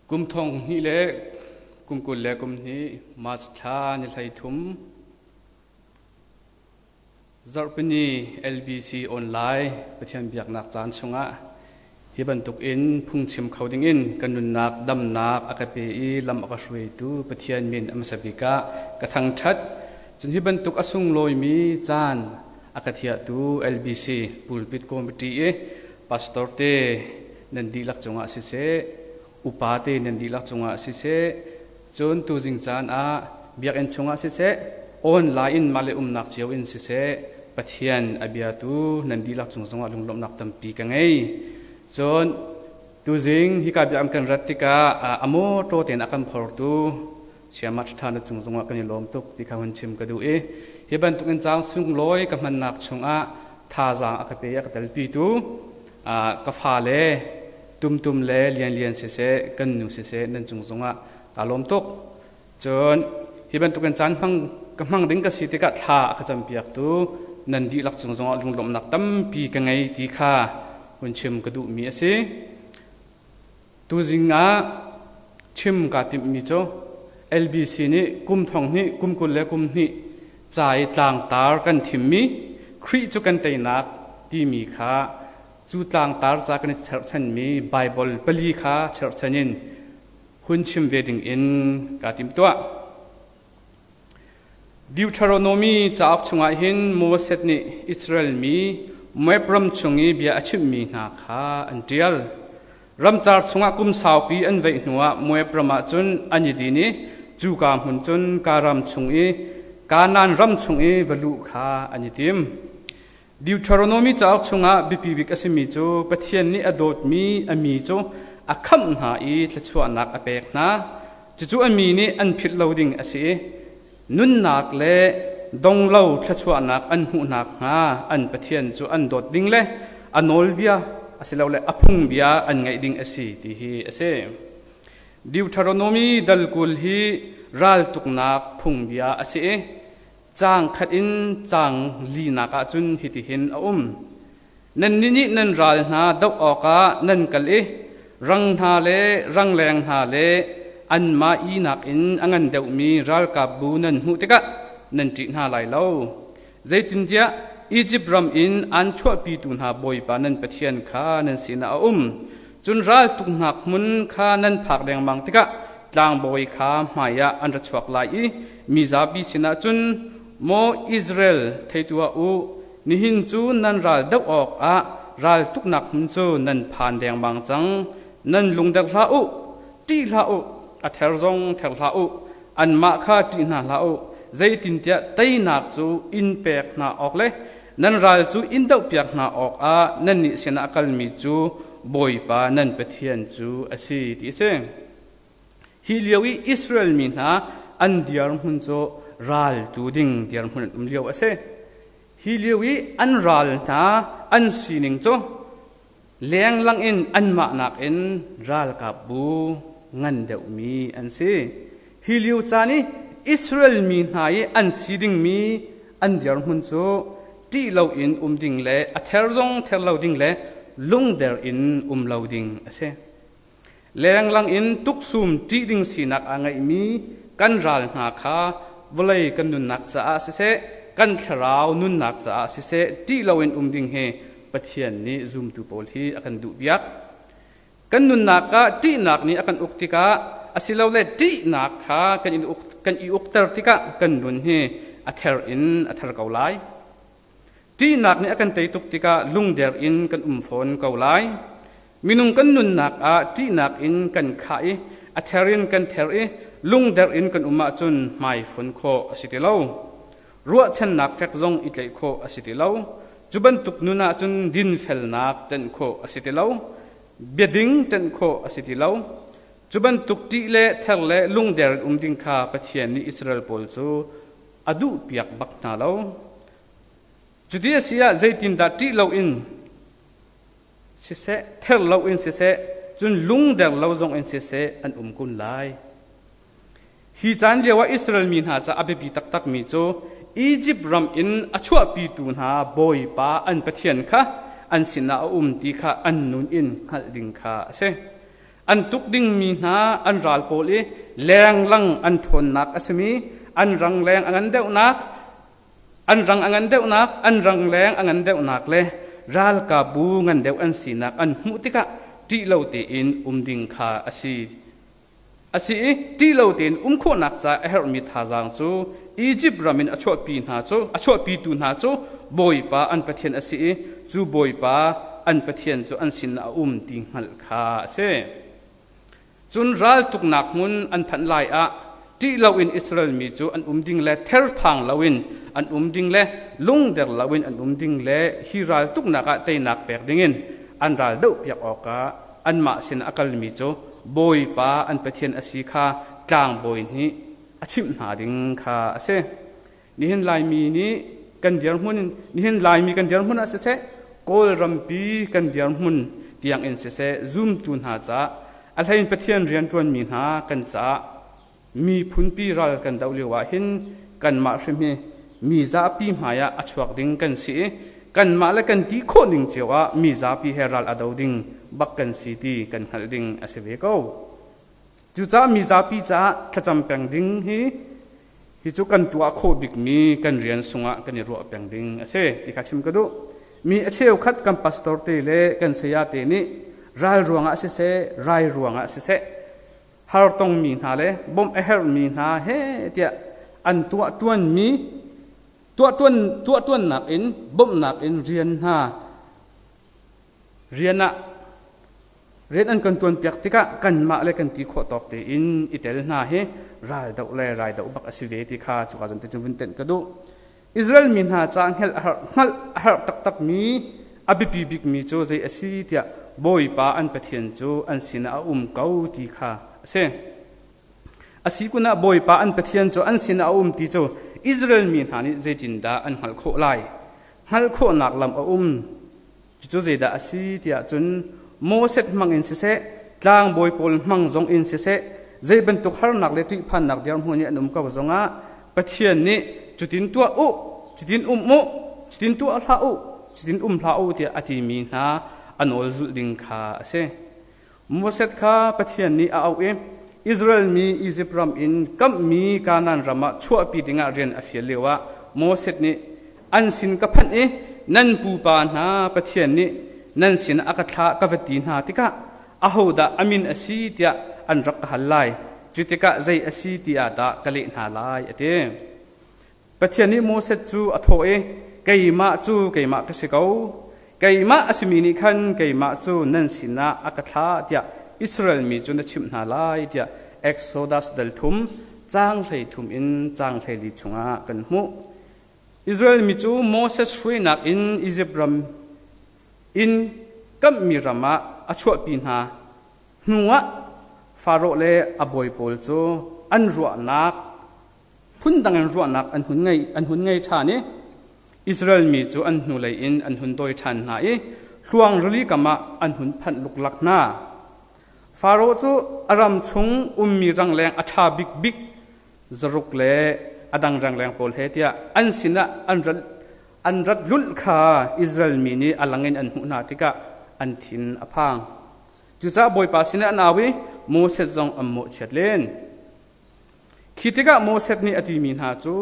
Kum thong hnih le kum 21 March thla ni 13 Zarhpini LBC online Pathian biaknak caan chungah hi bantuk in phungchim kho dingin kan nunnak damnak a ka pe i lam a ka hruaitu Pathian min a hmasa bik ah ka thangṭhat. Cun hi bantuk a sunglawimi caan a ka thiahtu LBC Pulpit Committee i pastor te nan dihlak cungah siseh, upa te nan dihlak cungah siseh, cun tuzing caan ah biakinn chungah siseh, online in mah le umnak cio in siseh, Pathian a biatu nan dihlak cung zongah lunglawmhnak tampi ka ngei. Cun tuzing hika biakinn kan rat tikah a mawṭaw tein a kan phortu Siama ṭha na cung zongah kan i lawm tuk ti kha hun chim ka duh i hi bantukin caang sunglawi ka hmannak chungah thazaang a ka pe a ka telpitu ka fale Tumtum le Lianlian siseh kan nu siseh nan cung zongah kaa lawm tuk. Cun hi bantukin caan hmang ka hmang ding ka si tikah thla a ka campiaktu nan dihlak cung zongah lunglawmhnak tampi ka ngei ti kha hun chim ka duhmi a si. Tuzing ah chim kaa timhmi cu LBC nih kum thong hnih kum 21 ca i tlangtar kan thimmi Khrih cu kan teinak timi kha cu tlangtar ca kan i cherhchanmi Baibal pali kha cherhchan in hun chim ve ding in kaa timtuah. Deuteronomy cauk chungah hin Moses nih Israel mi Moab ram chung i bia a chimhmi hna kha an ṭial. Ramcar chungah kum saupi an veih hnuah Moab ram ah cun an i din i cuka hmun cun Karam chung i Kanaan ram chung i va luh kha an i tim. Deuteronomy cauk chungah biapi bik a simi cu Pathian nih a dawtmi a mi cu a khamh hna i thluachuahnak a pek hna. Cucu a mi nih an philh lo ding a si i nunnak le donglo thluachuahnak an hmuh nakhnga an Pathian cu an dawt ding le a nawlbia asilole a phungbia an ngaih ding a si ti hi a si. Deuteronomy dal 20 hi raltuknak phungbia a si i Caang khat in caang linak ah cun hitihin a um. Nannih nih nan ral hna doh awkah nan kal i rang hna le rangleng hna le anmah ihnak in a ngan deuhmi ralkapbu nan hmuh tikah nan ṭih hna lai lo. Zeitintiah Izipt ram in aan chuahpitu hna Bawipa nan Pathian kha nan sinah a um. Cun raltuknak hmun kha nan phak dengmang tikah tlangbawi kha hmaiah an ra chuak lai i mi zapi sinah cun, Maw Israel, thei tuah u, nihin cu nan ral doh awkah raltuknak hmun cu nan phan dengmang cang. Nan lungder hlah u, ṭih hlah u, a ther zong ther hlah u, anmah kha ṭih hna hlah u, zeitintiah teinak cu in pek hna awk le nan ral cu in dohpiak hna awkah nannih sinah a kalmi cu Bawipa nan Pathian cu a si, ti a si. Hi lio i Israel mi hna an dirhmun cu raltu ding dirhmun an um lio a si. Hi lio i an ral hna an sining cu lenglang in anmah nakin ralkapbu ngan deuhmi an si. Hi lio caan i Israel mi hna i an si dingmi an dirhmun cu ṭih loin um ding le a ther zong ther lo ding le lungder in um lo ding a si. Lenglang in tuksum ṭih ding sinak aa ngeihmi kan ral hna kha vawlei kan nunnak caah siseh, kan thlarau nunnak caah siseh ṭih loin um ding hi Pathian nih zumtu pawl hi a kan duhpiak. Kan nunnak ah ṭihnak nih a kan uk tikah asilole ṭihnak kha kan, in uk, kan i ukter tikah kan nun hi a ther in a ther ko lai. Ṭihnak nih a kan tei tuk tikah lungder in kan um fawn ko lai. Minung kan nunnak ah ṭihnak in kan khah i a ther in kan ther i lungder in kan um ahcun hmaifun khawh a si ti lo. Ruahchannak fek zong i tlaih khawh a si ti lo. Cu bantuk nun ahcun dinfelnak ṭanh khawh a si ti lo. Biading ṭanh khawh a si ti lo. Cu bantuk ṭih le ther le lungder in um ding kha Pathian nih Israel pawl cu a duhpiak bak hna lo. Cuti a si ah zeitindah ṭih loin siseh, ther loin siseh, cun lungder lo zong in siseh an um kun lai. Hi caan lioah Israel mi hna ca a biapi taktakmi cu Izipt ram in a chuahpitu hna Bawipa an Pathian kha an sinah a um ti kha an nun in hngalh ding kha a si. An tuk dingmi hna an ral pawl i lenglang an ṭhawnnak a simi an rangleng a ngan deuhnak an rang a ngan deuhnak an rangleng a ngan deuhnak le ralkapbu ngan deuh an sinak an hmuh tikah ṭih lo tein um ding kha a si. A si i ṭih lo tein um khawhnak ca a herhmi thazaang cu Izipt ram in a chuahpi hna cu a chuahpitu hna cu Bawipa an Pathian a si i cu Bawipa an Pathian cu an sinah a um ti hngalh kha a si. Cun raltuknak hmun an phanh lai ah ṭih loin Israel mi cu an um ding le therphang loin an um ding le lungder loin an um ding le hi raltuknak ah teinak pek dingin an ral dohpiak awkah anmah sin a kalmi cu Bawipa an Pathian a si kha tlangbawi nih a chimh hna ding kha a si. Nihin Laimi nih kan dirhmun nihin Laimi kan dirhmun ah siseh Kawlrampi kan dirhmun tiang in siseh zumtu hna caah a hlein Pathian rianṭuanmi hna kan caah miphunpi ral kan doh lio ah hin kanmah hrim hi mi zapi hmai ah a chuak ding kan si i kanmah le kan ti khawh ning cio ah mi zapi he ral a do ding bak kan si ti kan hngalh ding a si ve ko. Cucaah mi zapi caah thlacam peng ding hi hi cu kan tuah khawh bikmi kan rian sungah kan i ruah peng ding a si ti kha chim ka duh. Mi a cheukhat kan pastor te le kan saya te nih ral ruangah siseh, rai ruangah siseh, har tongmi hna le bawmh a herhmi hna he tiah an tuah ṭuanmi tuah ṭuan tuah ṭuannak in bawmhnak in rian hna rian ah rian an kan ṭuanpiak tikah kanmah le kan ti khawh tawk tein i tel hna hi ral doh le rai doh bak a si ve ti kha cuka zawn te cu vun tenh ka duh. Israel mi hna ca hngalh a har hngalh a herh taktakmi a biapi bikmi cu zei a si tiah Bawipa an Pathian cu an sinah a um ko ti kha a si. A si kun ah Bawipa an Pathian cu an sinah a um ti cu Israel mi hna nih zeitindah an hngalh khawh lai? Hngalh khawhnak lam a um. Cucu zeidah a si tiah cun Moses hmang in siseh, tlangbawi pawl hmang zong in siseh, zei bantuk harnak le ṭihphannak dirhmun i an um ko zongah Pathian nih cutin tuah u, cutin um u, cutin tuah hlah u, cutin um hlah u tiah a timi hna a nawl zulh ding kha a si. Moses kha Pathian nih a auh i Israel mi Izipt ram in kamhmi Kanaan ram ah chuahpi dingah rian a fial lioah Moses nih an sin ka phanh i nan pupa hna Pathian nih nan sinah a ka thlah ka va ti hna tikah ahodah a min a si tiah an rak ka hal lai. Cu tikah zei a si ti ah dah ka leh hna lai a ti. Pathian nih Moses cu a thawh i, Keimah cu keimah ka si ko. Keimah a simi nih khan keimah cu nan sinah a ka thlah tiah Israel mi cu na chimh hna lai tiah Exodus dal thum caang 13 in caang 14 chungah kan hmuh. Israel mi cu Moses hruainak in Izipt ram in kamhmi ram ah a chuahpi hna hnuah Faraoh le a bawi pawl cu an ruahnak phundang in ruahnak an hun ngei an hun ngei ṭhan i Israel mi cu an hnulei in an hun dawi ṭhan hna i hluang rili kam ah an hun phanh luklak hna. Faraoh cu a ram chung ummi rangleng a ṭha bikbik zaruk le a dang rangleng pawl he tiah an sinah an rat an rat lulh kha Israel mi nih a lang in an hmuh hna tikah an thin a phang. Cucaah Bawipa sinah an au i Moses zong an mawhchiat len. Khi tikah Moses nih a timi hna cu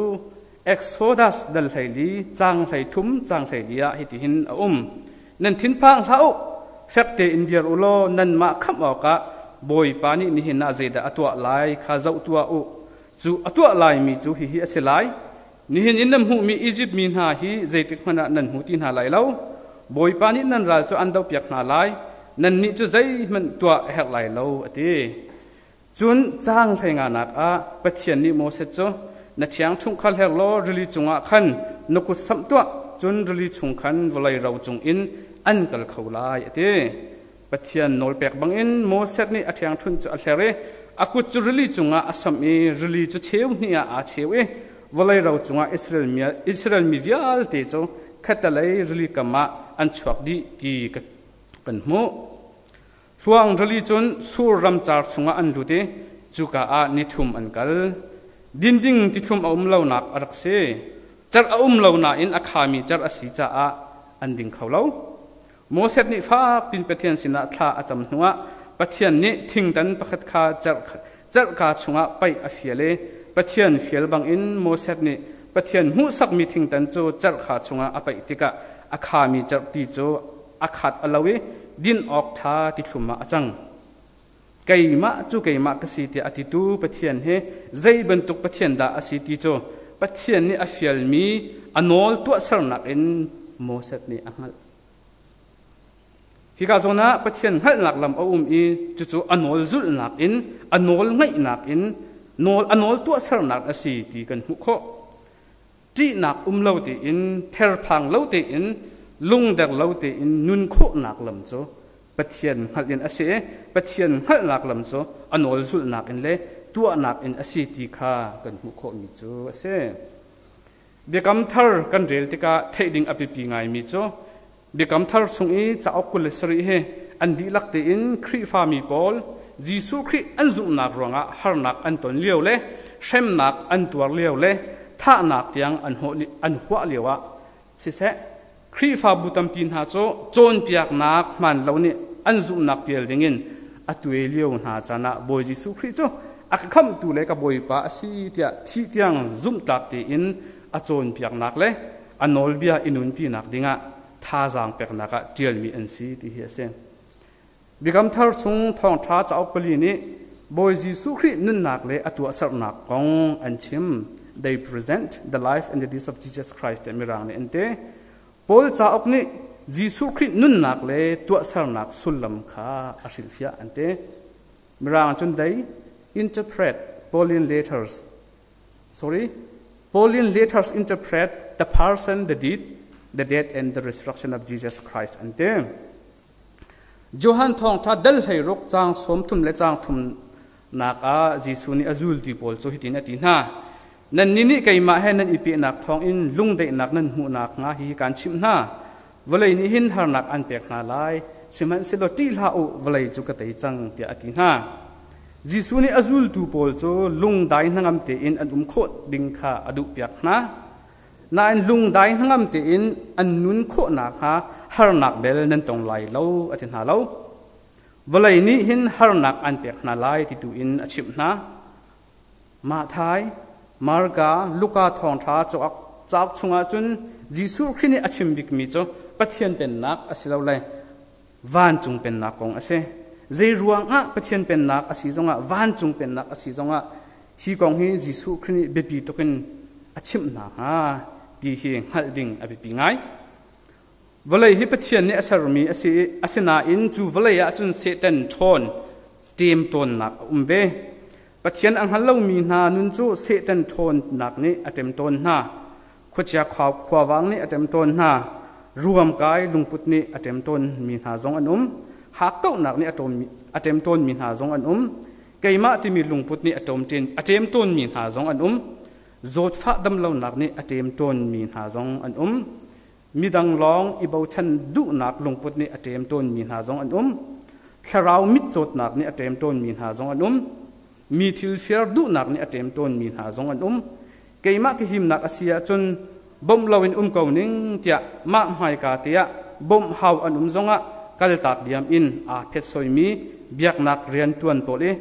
Exodus dal 14 caang 13 caang 14 ah hitihin a um. Nan thinphang hlah u, fek tein dir u law nanmah khamh awkah Bawipa nih nihin ah zeidah a tuah lai kha zoh tuah u. Cu a tuah laimi cu hihi a si lai. Nihin in nan hmuhmi Izipt mi hna hi zeitik hmanh ah nan hmu ti hna lai lo. Bawipa nih nan ral cu an dohpiak hna lai. Nannih cu zeihmanh tuah a herh lai lo, a ti. Cun caang hleinganak ah Pathian nih Moses cu na ṭhiangṭhunh kha hler law rili cungah khan na kut samh tuah, cun rili chung khan vawlei ro cungin an kal kho lai, a ti. Pathian nawlpek bangin Moses nih a ṭhiangṭhunh cu a hler i a kut cu rili cungah a samh i rili cu cheu hnih ah aa cheu i vawlei ro cungah Israel mi, Israel mi vialte cu khattelei rili kam ah an chuak dih ti kan hmuh. Hluang rili cun Sur ramcar chungah an lut i cuka ah nithum an kal. Dinding tithlum a um lonak a rak si. Cerh a um lo nain a khami cerh a si caah an ding kho lo. Moses nih fak pin Pathian sinah thla a cam hnuah Pathian nih thingtan pakhat kha cerhka chungah paih a fial i Pathian fial bangin Moses nih Pathian hmuhsakmi thingtan cu cerhka chungah a paih tikah a khami cerhti cu a khat a lo i din awk ṭha ti thlum ah a cang. Keimah cu keimah ka si tiah a titu Pathian hi zei bantuk Pathian dah a si ti cu Pathian nih a fialmi a nawl tuahsernak in Moses nih a hngalh. Hika zawn ah Pathian hngalhnak lam a um i cucu a nawl zulhnak in, a nawl ngaihnak in, nawl a nawl tuahsernak a si ti kan hmuh khawh. Ṭihnak um lo tein, therphang lo tein, lungder lo tein nun khawhnak lam cu Pathian hngalh in a si i Pathian hngalhnak lam cu a nawl zulhnak in le tuahnak in a si ti kha kan hmuh khawhmi cu a si. Biakam thar kan rel tikah theih ding a biapi ngaimi cu Biakam Thar chung i cauk 27 hi an dihlak tein Khrihfami pawl Jesuh Khrih an zumhnak ruangah harnak an ton lio le hremnak an tuar lio le thahnak tiang an huah lio ah siseh Khrihfabu tampi hna cu cawnpiaknak hmaan lo nih an zumhnak pial dingin a tuai lio hna caan ah Bawi Jesuh Khrih cu a ka khamhtu le ka Bawipa a si tiah thih tiang zumhtlak tein a cawnpiaknak le a nawlbia i nunpinak dingah thazaang peknak ah ṭialmi an si ti hi a si. Biakam Thar chung thawngṭha cauk pali nih Bawi Jesuh Khrih nunnak le a tuahsernak kong an chim. They present the life and the deeds of Jesus Christ tiah Mirang nih an ti. Paul cauk nih Jesuh Khrih nunnak le tuahsernak sullam kha a hrilhfiah an ti. Mirang cun they interpret Pauline letters sorry, Pauline letters interpret the person, the deed, the death and the resurrection of Jesus Christ an ti. Johan thawngtha dal 16 caang 30 le caang thum nak ah Jesuh nih a zultu pawl cu hitin a ti hna. Nannih nih keimah he nan i pehnak thawngin lungdaihnak nan hmuhnak hnga hi kaan chimh hna. Vawlei nih hin harnak an pek hna lai, sihmanhsehlaw ṭih hlah u, vawlei cu ka tei cang, tiah a ti hna. Jesuh nih a zultu pawl cu lungdai hnangam tein an um khawh ding kha a duhpiak hna. Nain lungdai hnangam tein an nun khawh nakhnga harnak bel nan tong lai lo a ti hna lo. Vawlei nih hin harnak an pek hna lai ti tu in a chimh hna. Matthai, Marka, Luka thawngṭha cauk chungah cun Jesuh Khrih nih a chim bikmi cu Pathian Pennak asilole vancung Pennak kong a si. Zei ruangah Pathian Pennak a si zongah vancung Pennak a si zongah hi kong hi Jesuh Khrih nih biapi tuk in a chimh hna hnga ti hi hngalh ding a biapi ngai. Vawlei hi Pathian nih a sermi a si i asinain cu vawlei ah cun Satan ṭhawn ṭemṭawnnak a um ve. Pathian a hngal lomi hna nun cu Satan ṭhawnnak nih a ṭemṭawn hna. Khuachia khuavang nih a ṭemṭawn hna. Ruamkai lungput nih a ṭemṭawnmi hna zong an um. Hakkauhnak nih a ṭemṭawnmi hna zong an um. Keimah timi lungput nih a ṭemṭawnmi hna zong an um. Zawtfah damlonak nih a ṭemṭawnmi hna zong an um. Midang lawng i bochan duhnak lungput nih a ṭem tawnmi hna zong an um. Thlarau mitcawtnak nih a ṭem tawnmi hna zong an um. Mi thil fir duhnak nih a ṭem tawnmi hna zong an um. Keimah ka himnak a si ahcun bawmh loin um ko ning tiah mah hmaika te ah bawmh hau an um zongah kaltak diam in aa phetsoimi biaknak rianṭuan pawl i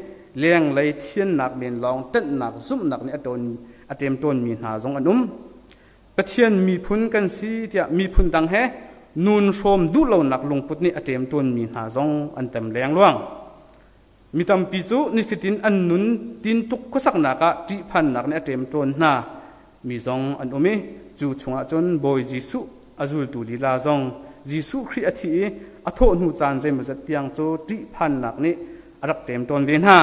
lenglei thiannak men lawng ṭanhnak zumhnak nih a ṭem tawnmi hna zong an um. Pathian miphun kan si tiah miphun dang he nun hrawm duh lonak lungput nih a ṭemṭawnmi hna zong an tam lengluang. Mi tampi cu nifatin an nun tintuk khuasaknak ah ṭihphannak nih a ṭemṭawn hna mi zong an um i cu chungah cun Bawi Jesuh a zultu lila zong Jesuh Khrih a thih i a thawh hnu caan zeimawzat tiang cu ṭihphannak nih a rak ṭemṭawn ve hna.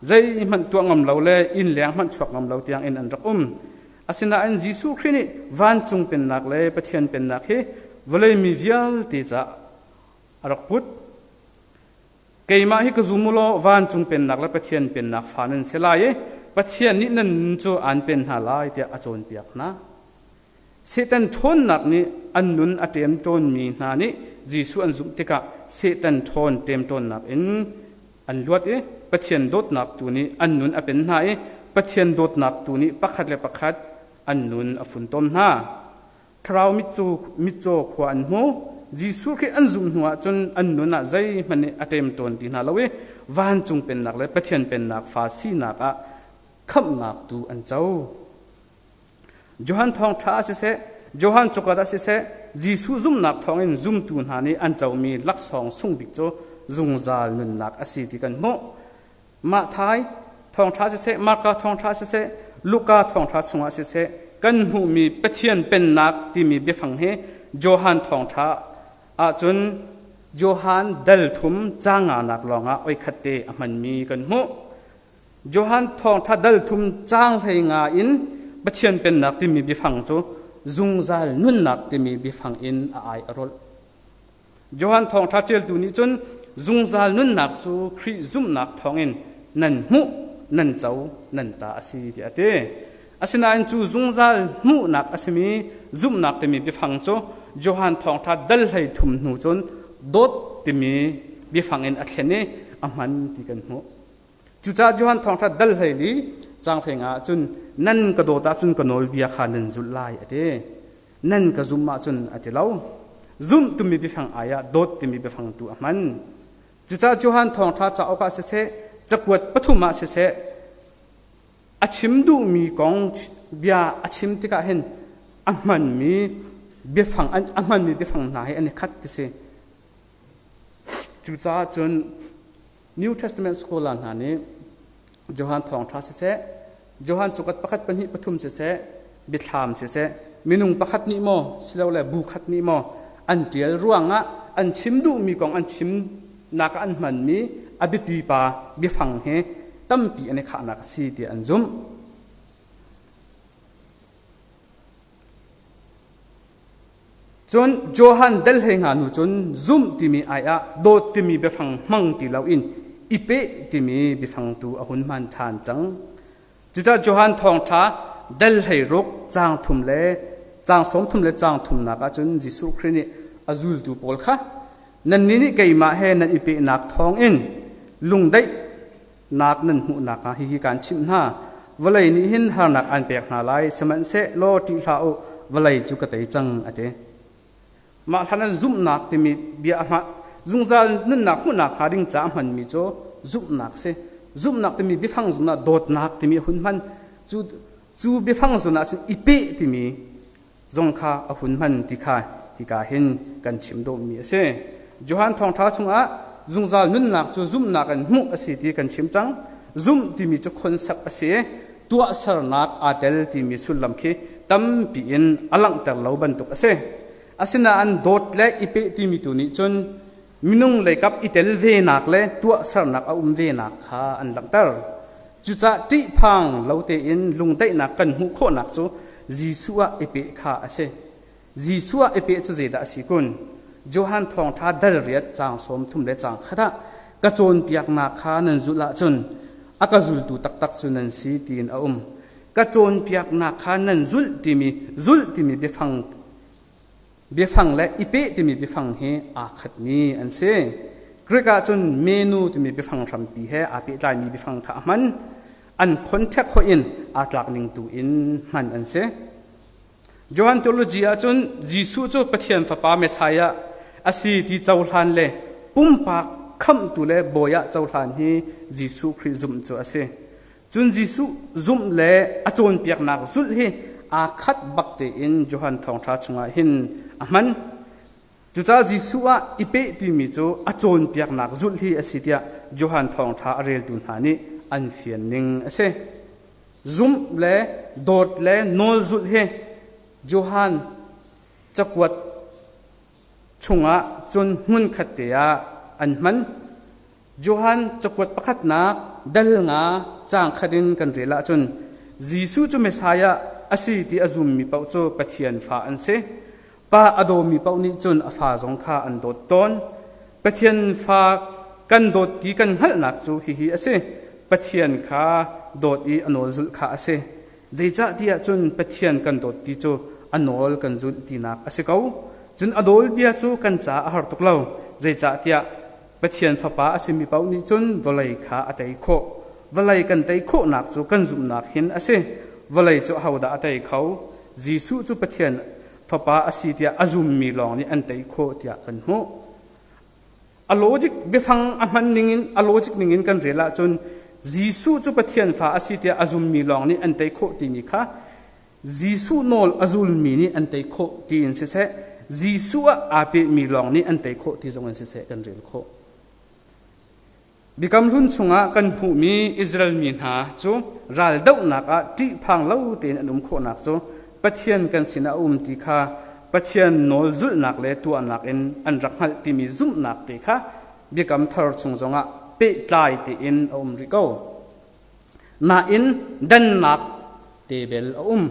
Zeihmanh tuah ngam lo le inn leng hmanh chuak ngam lo tiang in an rak um. Asinain Jesuh Khrih nih vancung pennak le Pathian pennak hi vawlei mi vialte caah a rak put. Keimah hi ka zum u law vancung pennak le Pathian pennak fa nan si lai i Pathian nih nan nun cu aan pen hna lai tiah a cawnpiak hna. Satan ṭhawnnak nih an nun a ṭemṭawnmi hna nih Jesuh an zumh tikah Satan ṭhawn ṭemṭawnnak in an luat i Pathian dawtnak tu nih an nun a pen hna i Pathian dawtnak tu nih pakhat le pakhat an nun a funtom hna. Thlarau mitcaw khua an hmu, Jesuh Khrih an zumh hnu ahcun an nun ah zeihmanh nih a ṭemṭawn ti hna lo i vancung pennak le Pathian pennak fa sinak ah khamhnak tu an co. Johan thawngṭha ah siseh, Johan cakuat ah siseh, Jesuh zumhnak thawngin zumtu hna nih an comi laksawng sung bik cu zungzal nunnak a si ti kan hmuh. Matthai thawngṭha siseh, Marka thawngṭha siseh, Luka thawngṭha chungah siseh, kan hmuhmi Pathian pennak timi biafang hi Johan thawngṭha ahcun Johan dal thum caang nganak lawngah oi khatte a hmanmi kan hmuh. Johan thawngṭha dal thum caang 15 in Pathian pennak timi biafang cu zungzal nunnak timi biafang in a ai a rolh. Johan thawngṭha ṭialtu nih cun zungzal nunnak cu Khrih zumhnak thawngin nan hmuh, nan co, nan ta a si tiah a ti. Asinain cu zungzal hmuhnak a simi zumhnak timi biafang cu Johan thawngṭha dal 13 hnu cun dawt timi biafang in a thlen i a hman ti kan hmuh. Cucaah Johan thawngṭha dal 14 caang 15 ah cun nan ka dawt ahcun ka nawlbia kha nan zulh lai a ti. Nan ka zumh ahcun a ti lo. Zumh timi biafang ai ah dawt timi biafang tu a hman. Cucaah Johan thawngṭha cauk ah siseh, cakuat pathum ah siseh, a chim duhmi kong bia a chim tikah hin a hmanmi biafang a hmanmi biafang hna hi an i khat ti si. Cucaah cun New Testament scholar hna nih Johan thawngṭha siseh, Johan cukat pakhat pahnih pathum siseh, biathlam siseh, minung pakhat nih maw silole bu khat nih maw an ṭial ruangah an chim duhmi kong an chimnak ah an hmanmi a biapi pa biafang hi tampi an i khahnak a si tiah an zumh. Cun Johan dal 15 hnu cun zumh timi ai ah dawt timi biafang hmang ti loin i peh timi biafang tu a hun hman ṭhan cang. Cucaah Johan thawngṭha dal 16 caang thum le caang 30 le caang thumnak ah cun Jesuh Khrih nih a zultu pawl kha nannih nih keimah he nan i pehnak thawngin lungdaihnak nan hmuhnak hnga hihi kaan chimh hna. Vawlei nih hin harnak aan pek hna lai, sihmanhsehlaw ṭih hlah u, vawlei cu ka tei cang, a ti. Mah hlan an zumhnak timi bia a hmah zungzal nunnak hmuhnak hnga ding caah a hmanmi cu zumhnak si. Zumhnak timi biafang zumhnak dawtnak timi a hun hman. Cu cu biafang zawn ah cun i peh timi zong kha a hun hman ti kha hika hin kan chim dawhmi a si. Johan thawngṭha chungah zungzal nunnak cu zumhnak in hmuh a si ti kan chim cang. Zumh timi cu concept a si i tuahsernak aa tel timi sullam khi tampi in a langhter lo bantuk a si. Asinain dawt le i peh timi tu nih cun minung leikap i tel venak le tuahsernak a um venak kha an langhter. Cucaah ṭihphang lo tein lungdaihnak kan hmuh khawhnak cu Jesuh ah i peh kha a si. Jesuh ah i peh cu zeidah a si kun? Johan thawngṭha dal riat caang 30 le caang khat ah ka cawnpiaknak kha nan zulh ahcun a ka zultu taktak cu nan si tiin a um. Ka cawnpiaknak kha nan zulh timi zulh timi biafang biafang le i peh timi biafang hi aa khatmi an si. Greek ah cun menu timi biafang hrampi he aa pehtlaimi biafang kha a hman. An contact hoih in aa tlak ning tu in hman an si. Johan theology ahcun Jesuh cu Pathian Fapa Messiah a si ti cohlan le pumpak khamhtu le bawi ah cohlan hi Jesuh Khrih zumh cu a si. Cun Jesuh zumh le a cawnpiaknak zulh hi aa khat bak tein Johan thawngṭha chungah hin a hman. Cucaah Jesuh ah i peh timi cu a cawnpiaknak zulh hi a si tiah Johan thawngṭha a reltu hna nih an fian ning a si. Zumh le dawt le nawl zulh hi Johan cakuat chungah cun hmunkhat te ah an hman. Johan cakuat pakhatnak dal nga caang khat in kan rel ahcun Jesuh cu Messiah a si ti a zummi paoh cu Pathian fa an si. Pa a dawmi paoh nih cun a fa zong kha an dawt tawn. Pathian fa kan dawt ti kan hngalhnak cu hihi a si. Pathian kha dawt i a nawl zulh kha a si. Zeicah tiah cun Pathian kan dawt ti cu a nawl kan zulh tinak a si ko. Cun a dawl bia cu kan caah a har tuk lo. Zeicahtiah Pathian Fapa a simi paoh nih cun vawlei kha a tei khawh. Vawlei kan tei khawhnak cu kan zumhnak hin a si. Vawlei cu ahodah a tei kho? Jesuh cu Pathian Fapa. Fapa a si tiah a zummi lawng nih an tei khawh tiah kan hmuh. A logic biafang a hman ningin a logic ningin kan rel ahcun Jesuh cu Pathian fa a si tiah a zummi lawng nih an tei khawh timi kha Jesuh nawl a zulmi nih an tei khawh tiin siseh Jesuh ah aa pehmi lawng nih an tei khawh ti zong in siseh kan rel khawh. Biakam Hlun chungah kan hmuhmi Israel mi hna cu raldohnak ah ṭihphang lo tein an um khawhnak cu Pathian kan sinah a um ti kha Pathian nawl zulhnak le tuahnak in an rak hngalh timi zumhnak te kha Biakam Thar chung zongah pehtlai tein a um rih ko. Nain dannak te bel a um.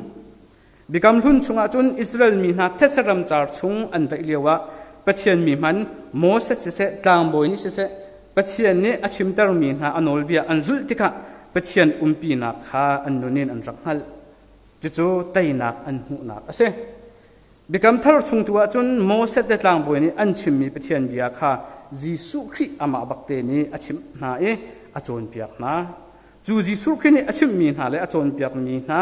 Biakam Hlun chungah cun Israel mi hna thetse ramcar chung an vaih lioah Pathian mi hman Moses siseh tlangbawi nih siseh Pathian nih a chimtermi hna a nawlbia an zulh tikah Pathian umpinak kha an nun in an rak hngalh. Cucu teinak an hmuhnak a si. Biakam Thar chung tu ahcun Moses le tlangbawi nih an chimmi Pathian bia kha Jesuh Khrih amah bakte nih a chimh hna i a cawnpiak hna. Cu Jesuh Khrih nih a chimhmi hna le a cawnpiakmi hna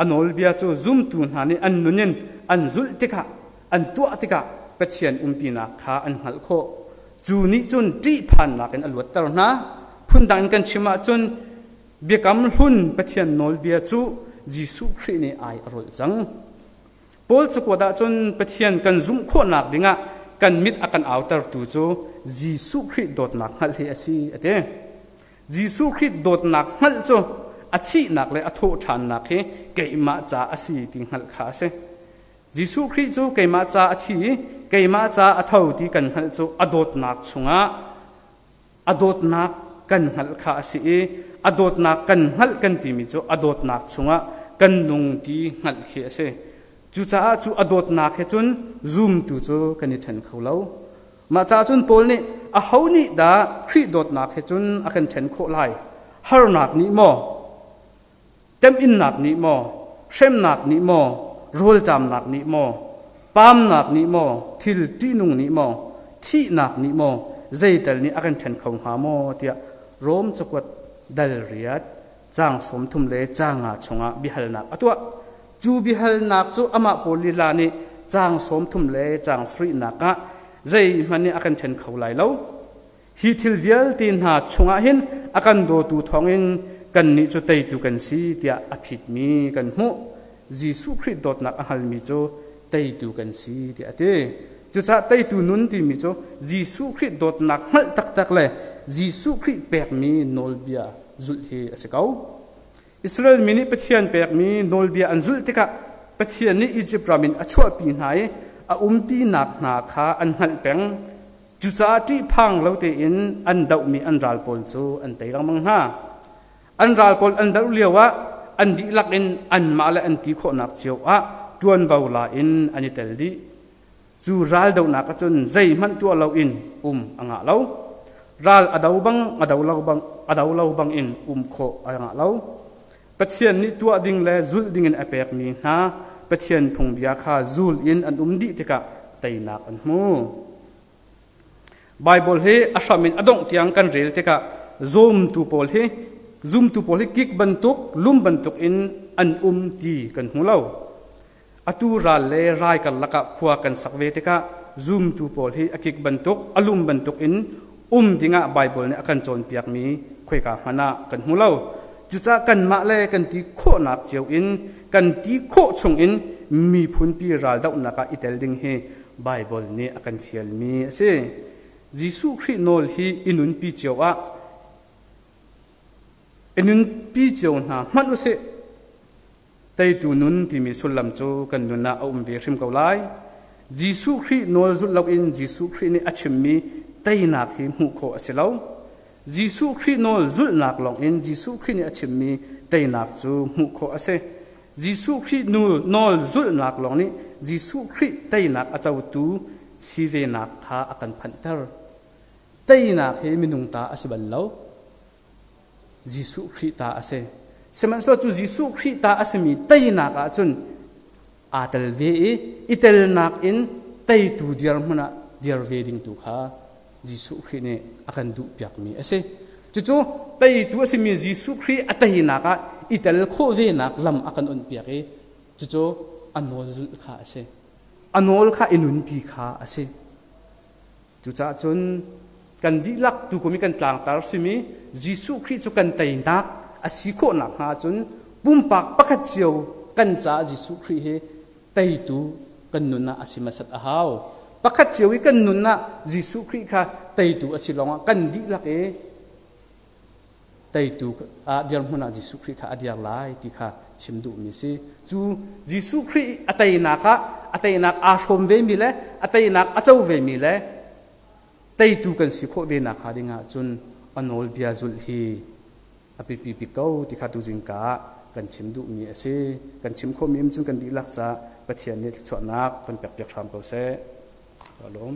a nawlbia cu zumtu hna nih an nun in an zulh tikah an tuah tikah Pathian umpinak kha an hngalh khawh. Cu nih cun ṭihphannak in a luatter hna. Phundang in kan chim ahcun Biakam Hlun Pathian nawlbia cu Jesuh Khrih nih ai a rolh cang. Paul cakuat ahcun Pathian kan zumh khawhnak dingah kan mit a kan autertu cu Jesuh Khrih dawtnak hngalh hi a si a ti. Jesuh Khrih dawtnak hngalh cu a thihnak le a thawhṭhannak hi keimah ca a si ti hngalh kha a si. Jesuh Khrih cu keimah ca a thi i keimah ca a tho ti kan hngalh cu a dawtnak chungah a dawtnak kan hngalh kha a si i a dawtnak kan hngalh kan timi cu a dawtnak chungah kan nung ti hngalh khi a si. Cucaah cu a dawtnak he cun zumtu cu kan i ṭhen kho lo. Mah caah cun Paul nih aho nih dah Khrih dawtnak he cun a kan ṭhen khawh lai? Harnak nih maw? Temhinnak nih maw? Hremnak nih maw? Rawlṭamnak nih maw? Paamnak nih maw? Thil ṭihnung nih maw? Thihnak nih maw? Zeital nih a kan ṭhen kho hnga maw? tiah Rom cakuat dal riat caang 30 le caang nga chungah biahalnak a tuah. Cu biahalnak cu amah pawl lila nih caang 30 le caang sarihnak ah zeihmanh nih a kan ṭhen kho lai lo. Hi thil vialte hna chungah hin a kan dawtu thawngin kannih cu teitu kan si tiah a phitmi kan hmuh. Jesuh Khrih dawtnak a hngalmi cu teitu kan si tiah a ti. Cucaah teitu nun timi cu Jesuh Khrih dawtnak hngalh taktak le Jesuh Khrih pekmi nawlbia zulh hi a si ko. Israel mi nih Pathian pekmi nawlbia an zulh tikah Pathian nih Izipt ram in a chuahpi hna i a umpinak hna kha an hngalh peng. Cucaah ṭihphang lo tein an dohmi an ral pawl cu an tei lengmang hna. An ral pawl an doh lioah an dihlak in anmah le an ti khawhnak cio ah ṭuanvo la in an i tel dih. Cu ral dohnak ahcun zeihmanh tuah loin um a ngah lo. Ral a do bang a do lo bang a do lo bang in um khawh a ngah lo. Pathian nih tuah ding le zulh ding in a pekmi hna Pathian phungbia kha zul in an um dih tikah teinak an hmu. Baibal hi a hram in a dongh tiang kan rel tikah zumtu pawl hi zumtu pawl hi kik bantuk lum bantuk in an um ti kan hmu lo. Atu ral le rai karlak ah khua kan sak ve tikah zumtu pawl hi a kik bantuk a lum bantuk in um dingah Baibal nih a kan cawnpiakmi khoika hmanh ah kan hmu lo. Cucaah kanmah le kan ti khawhnak cio in kan ti khawh chung in miphunpi raldohnak ah i tel ding hi Baibal nih a kan fialmi a si. Jesuh Khrih nawl hi i nunpi cio ah i nunpi cio hna hmanh usih. Teitu nun timi sullam cu kan nun ah a um ve hrim ko lai. Jesuh Khrih nawl zulh loin Jesuh Khrih nih a chimmi teinak hi hmuh khawh a si lo. Jesuh Khrih nawl zulhnak lawngin Jesuh Khrih nih a chimmi teinak cu hmuh khawh a si. Jesuh Khrih nawl zulhnak lawng nih Jesuh Khrih teinak a cotu si venak kha a kan phanhter. Teinak hi minung ta a si bal lo. Jesuh Khrih ta a si. Sihmanhsehlaw cu Jesuh Khrih ta a simi teinak ah cun aa tel ve i i telnak in teitu dirhmun ah dir ve ding tu kha Jesuh Khrih nih a kan duhpiakmi a si. Cucu teitu a simi Jesuh Khrih a teinak ah i tel khawh venak lam a kan onhpiak i cucu a nawl zulh kha a si. A nawl kha i nunpi kha a si. Cucaah cun kan dihlak tukum i kan tlangtar simi Jesuh Khrih cu kan teinak a si khawh nakhnga cun pumpak pakhat cio kan caah Jesuh Khrih hi teitu kan nun ah a si hmasat a hau. Pakhat cio i kan nun ah Jesuh Khrih kha teitu a si lawngah kan dihlak i teitu ah dirhmun ah Jesuh Khrih kha a dir lai ti kha chim duhmi si. Cu Jesuh Khrih a teinak ah a teinak aa hrawm vemi le a teinak a co vemi le teitu kan si khawh ve nakhnga ding ah cun a nawlbia zulh hi a biapi bik ko ti kha tuzingka ah kan chim duhmi a si. Kan chim khawhmi um cun kan dihlak caah Pathian nih thluachuahnak kan pekpiak hram ko seh. Ka lawm.